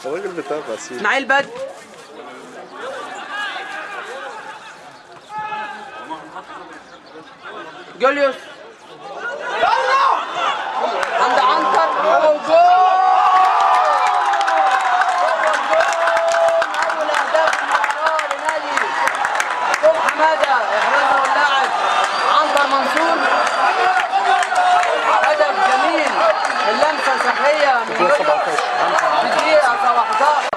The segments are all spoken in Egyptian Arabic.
الراجل بتابع سيدي. اسماعيل بدر، جوليوس عند عنتر، وجول! اول اهداف المباراة لنادي كوم حمادة يحرزه اللاعب عنتر منصور. هدف جميل، اللمسة سحريه من جوليوس في الدقيقة 17.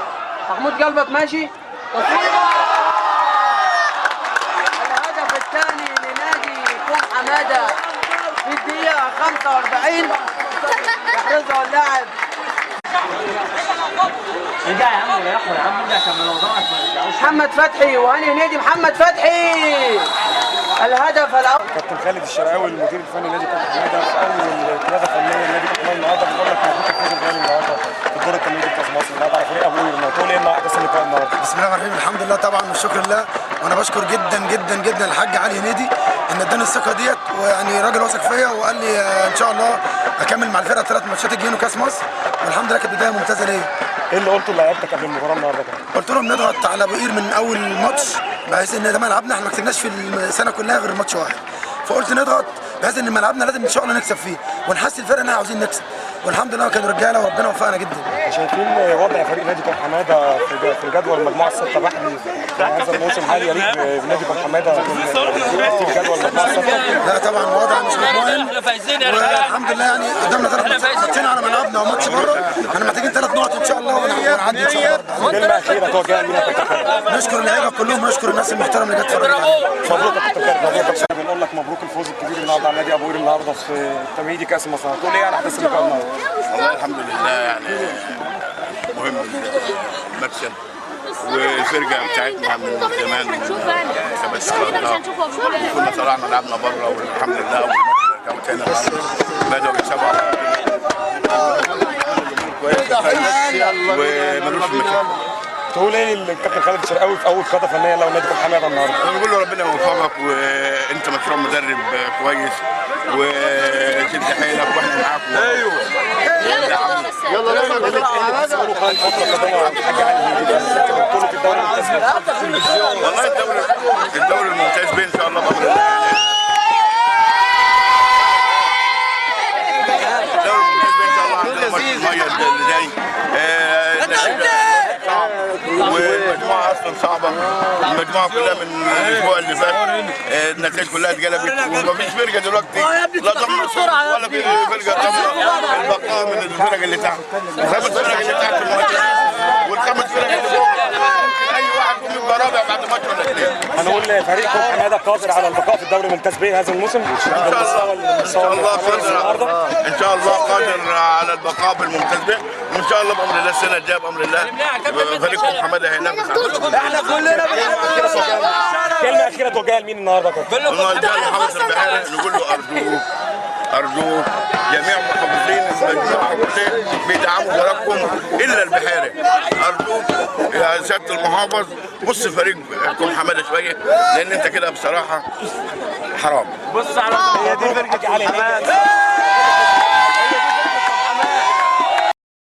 محمود قلبك ماشي، تصويبه، الهدف الثاني لنادي كوم حمادة في الدقيقة 45 يحرزه اللاعب. ارجع يا عم وريحوا يا عم، ارجع عشان لو ضاعت ما يرجعوش. محمد فتحي وهاني هنيدي، محمد فتحي الهدف الاول. كابتن خالد الشرقاوي المدير الفني لنادي كوم حمادة في اول قيادة فنية لنادي كوم حمادة النهارده، بنقول لك مبروك الفوز الغالي النهارده في الدور التمهيدي لكاس مصر النهارده على فريق ابو قير. تقول ايه مع احداث اللقاء النهارده؟ بسم الله الرحمن الرحيم، الحمد لله طبعا والشكر لله، وانا بشكر جدا جدا جدا الحاج علي هنيدي ان اداني الثقة ديت، ويعني راجل واثق فيا وقال لي ان شاء الله اكمل مع الفرقة 3 ماتشات الجايين وكاس مصر، والحمد لله كانت بداية ممتازة ليا. ايه اللي قلته لعيبتك قبل المباراة النهارده كده؟ قلت لهم نضغط على ابو قير من اول ماتش، بحيث ان ده ملعبنا، احنا ما كسبناش في السنة كلها غير ماتش واحد، فقلت نضغط بحيث ان ملعبنا لازم ان شاء الله نكسب فيه ونحس الفرقة ان احنا عاوزين نكسب، والحمد لله كانوا رجاله وربنا وفقنا جدا. شايفين وضع فريق نادي كوم حمادة في جدول المجموعة الستة بحري في هذا الموسم، هل يليق بنادي كوم حمادة في جدول المجموعة الستة؟ لا طبعا الوضع مش مطمئن، والحمد لله يعني قدامنا 3 ماتشين على ملعبنا وماتش بره، احنا محتاجين 3 نقط ان شاء الله ونعدي ان شاء الله. كلمة اخيرة توجهها لمين يا كابتن خالد؟ نشكر اللعيبة كلهم ونشكر الناس المحترمة اللي جت اتفرجت علينا. مبروك يا كابتن خالد، مبروك يا كابتن. بنقول لك مبروك الفوز الكبير النهارده على نادي ابو قير النهارده في تمهيدي كاس مصر، تقول ايه على احداث اللقاء النهارده؟ والله الحمد لله، يعني مهم المكسب والفرقة بتاعتنا من زمان كنا طلعنا لعبنا بره والحمد لله، والماتش رجعوا تاني بدأوا يكسبوا على ومالوش مشاكل. تقول ايه للكابتن خالد الشرقاوي في اول قاده فنية لو نادي كوم حمادة النهارده؟ انا بقول له ربنا يوفقك، وانت مشروع مدرب كويس وشد حيلك واحنا معاك. ايوه يلا يلا خلال الفترة القادمة الحاج علي هنيدي بطوله الدوري الممتاز. والله الدوري الممتاز بيه ان شاء الله بامر الله. الدوري الممتاز بيه ان شاء الله، عندنا ماتش المية اللي جاي، والمجموعة اصلا صعبة، المجموعة كلها من الاسبوع اللي فات النتائج كلها اتقلبت، ومفيش فرقه دلوقتي لا ضمن ولا في فرقه ضمن البقاء من الفرق اللي تحت، الخمس فرق اللي تحت والخمس فرق اللي فوق، ممكن اي واحد فيهم يبقى رابع بعد ماتش ولا اثنين. هنقول فريق كوم حمادة قادر على البقاء في الدوري الممتاز به هذا الموسم؟ ان شاء الله قادر، ان شاء الله قادر على البقاء في الممتاز به، وان شاء الله بامر الله السنة الجاية بامر الله فريق كوم حمادة هينافس. احنا كلنا كلمة اخيرة توجهها لمين النهارده يا كابتن؟ النهارده لمحافظ البحيرة نقول له ارجوك ارجوك جميع محافظين المجموعة بيدعموا فريقكم الا البحيرة، ارجوك يا سيادة المحافظ بص فريق كوم حمادة شوية، لان انت كده بصراحة حرام. بص على هي دي فرقه علي هنيدي.